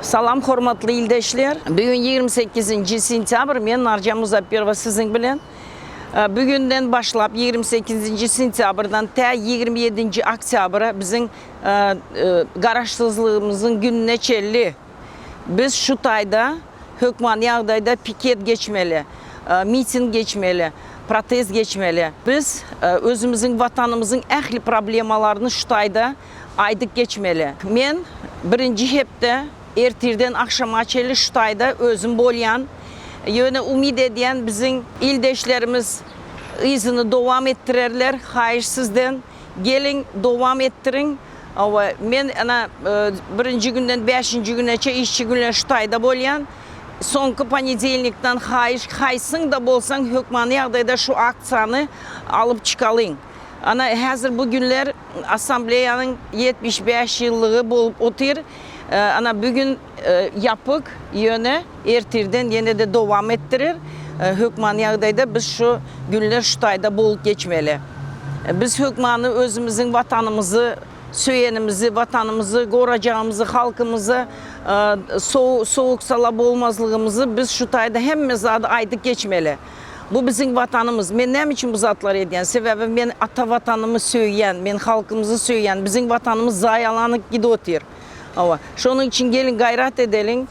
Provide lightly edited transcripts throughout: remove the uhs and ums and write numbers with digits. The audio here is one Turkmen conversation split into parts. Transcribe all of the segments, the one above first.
Salam hormatly ildeşler! Bugün 28-nji sentýabr, men Narjan Muzapberowa siziň bilen. Bugünden başlap 28-nji sentýabrdan tä 27-nji oktýabra biziň Garaşsyzlygymyzyň gününe çenli biz şu taýda hökman ýagdaýda piket geçmeli, miting geçmeli, protest geçmeli. Biz özümiziň Watanymyzyň ähli problemalaryny şu taýda aýdyp geçmeli. Men birinji hepde ertirden agşama çenli şu taýda özüm bolýan. Ýöne umyt edýän biziň ildeşlerimiz yzyny dowam etdirerler. Haýyş sizden geliň dowam etdiriň. Hawa men ana birinji günden bäşinji güneçe işçi günler şu taýda bolýan. Soňky ponedelnikden haýyş haýsyň-da bolsaň hökmany ýagdaýda şu aksiýany alyp çykalyň. Ana häzir bu günler Assambleýanyň 75 ýyllygy bolup otyr. Ana bu gün ýapyk, ýöne ertirden ýene-de dowam etdirer. Hökman ýagdaýda biz şu günler şu taýda bolup geçmeli. Biz hökmany özümiziň Watanymyzy söýenimizi, Watanymyzy gorajagymyzy, halkymyza sowuk-sala bolmazlygymyzy biz şu taýda hemme zady aýdyp geçmeli. Bu biziň Watanymyz. Men näme üçin bu zatlary edýän? Sebäbi men ata Watanymy söýýän, men halkymyzy söýýän. Biziň Watanymyz zaýalanyp gidip otyr. Hawa. Şonuň üçin geliň gaýrat edeliň,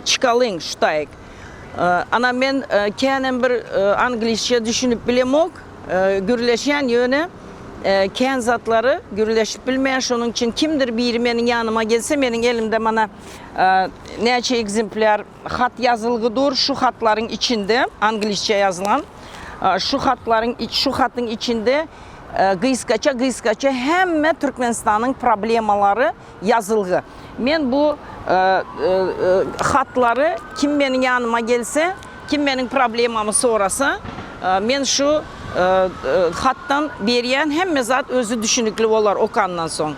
çykalyň şu taýyk. Ana men känem bir angliçe düşünip bilemok, gürleşýän ýöne kän zatlary gürleşip bilmeýän. Şonuň üçin kimdir biri meniň ýanyma gelse, meniň elimde mana näçe ekzemplýar Hat ýazylgy dur, şu hatlaryň içinde, angliçe ýazylan, şu hatlaryň, şu hatyň içinde gysgaça, gysgaça hemme Türkmenistanyň problemalary ýazylgy. Men bu hatlary kim meniň ýanyma gelse, kim meniň problemamy sorasa, men şu hatdan berýän, hemme zat özi düşünikli bolar okandan soň.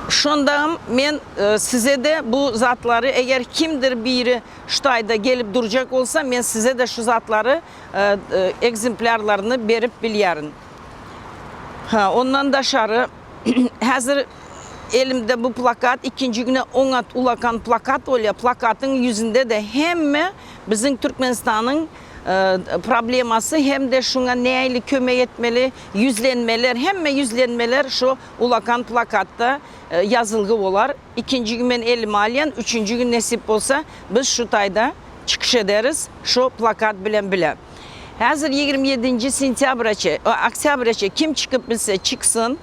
Şondagam men size-de bu zatlary, eger kimdir biri şu taýda gelip durjak bolsa, men size-de şu zatlary ekzemplýarlaryny berip bilýärin. Ha, ondan daşary, häzir elimde bu plakat, ikinji güne oňat ulakan plakat bolýar. Plakatyň ýüzünde-de hemme biziň Türkmenistanyň problemasy hem-de şuňa nähili kömek etmeli, ýüzlenmeler, hemme ýüzlenmeler şu ulakan plakatda ýazylgy bolar. Ikinji gün men elime alýan, üçünji gün nesip bolsa biz şu taýda çykyş ederis şu plakat bilen bile. Häzir 27-nji sentýabraça, oktýabraça kim çykyp bilse çyksyn.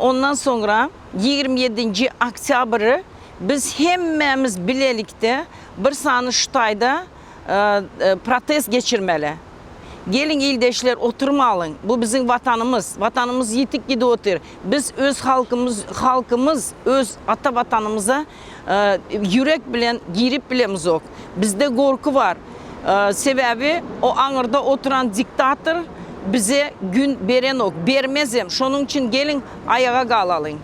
Ondan soňra 27-nji oktýabry biz hemmämiz bilelikde bir sany şu taýda protest geçirmeli. Geliň ildeşler oturmalyň. Bu biziň watanymyz. Watanymyz ýitip gidip otyr. Biz öz halkymyz halkymyz öz ata watanymyza ýürek bilen girip bilemizok. Bizde gorky bar. Sebäbi o aňyrda oturan diktator bize gün berenok, bermezem. Şonuň üçin geliň aýaga galalyň.